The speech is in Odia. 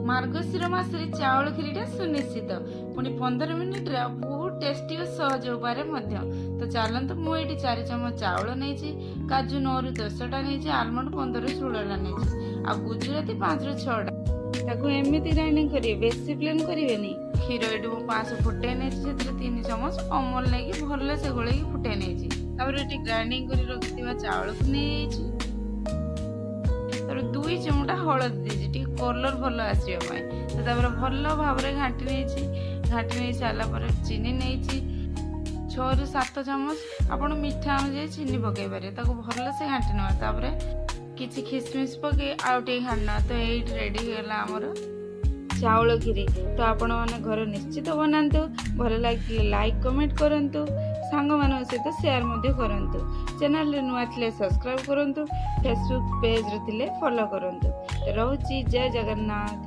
ମାର୍ଗଶିର ମାସରେ ଚାଉଳ କ୍ଷୀରିଟା ସୁନିଶ୍ଚିତ, ପୁଣି 15 ମିନିଟରେ ଆଉ ବହୁତ ଟେଷ୍ଟି ଓ ସହଜ ଉପାୟରେ ମଧ୍ୟ। ତ ଚାଲନ୍ତୁ, ମୁଁ ଏଇଠି 4 ଚାମଚ ଚାଉଳ ନେଇଛି, କାଜୁ 9ରୁ 10ଟା ନେଇଛି, ଆଲମଣ୍ଡ 15ରୁ 16ଟା ନେଇଛି ଆଉ ଗୁଜୁରାତି 5ରୁ 6ଟା। ତାକୁ ଏମିତି ଗ୍ରାଇଣ୍ଡିଙ୍ଗ କରିବେ, ବେଶୀ ପ୍ଲେନ୍ କରିବେନି। କ୍ଷୀର ଏଇଠି ମୁଁ 500 ଫୁଟେଇ ନେଇଛି। ସେଥିରେ 3 ଚାମଚ ଅମୁଲ ନେଇକି ଭଲସେ ଗୋଳେଇକି ଫୁଟେଇ ନେଇଛି। ତାପରେ ଏଠି ଗ୍ରାଇଣ୍ଡିଙ୍ଗ କରି ରଖିଥିବା ଚାଉଳକୁ ନେଇଯାଇଛି। ତାପରେ 2 ଚିମୁଟା ହଳଦୀ ଦେଇଛି, ଟିକେ କଲର୍ ଭଲ ଆସିବା ପାଇଁ। ତ ତାପରେ ଭଲ ଭାବରେ ଘାଣ୍ଟି ନେଇଛି। ଘାଣ୍ଟି ନେଇ ସାରିଲା ପରେ ଚିନି ନେଇଛି 6ରୁ 7 ଚାମଚ। ଆପଣ ମିଠା ଅନୁଯାୟୀ ଚିନି ପକାଇ ପାରିବେ। ତାକୁ ଭଲସେ ଘାଣ୍ଟି ନେବା। ତାପରେ କିଛି ଖିସମିସ୍ ପକାଇ ଆଉ ଟିକେ ଘାଣ୍ଟି ନେବା। ତ ଏଇଠି ରେଡ଼ି ହେଇଗଲା ଆମର ଚାଉଳ କ୍ଷୀରି। ତ ଆପଣମାନେ ଘରେ ନିଶ୍ଚିତ ବନାନ୍ତୁ। ଭଲ ଲାଗିଲେ ଲାଇକ୍, କମେଣ୍ଟ କରନ୍ତୁ, ସାଙ୍ଗମାନଙ୍କ ସହିତ ସେୟାର ମଧ୍ୟ କରନ୍ତୁ। ଚ୍ୟାନେଲରେ ନୂଆ ଥିଲେ ସବସ୍କ୍ରାଇବ୍ କରନ୍ତୁ, ଫେସବୁକ୍ ପେଜ୍ରେ ଥିଲେ ଫଲୋ କରନ୍ତୁ। ତ ରହୁଛି, ଜୟ ଜଗନ୍ନାଥ।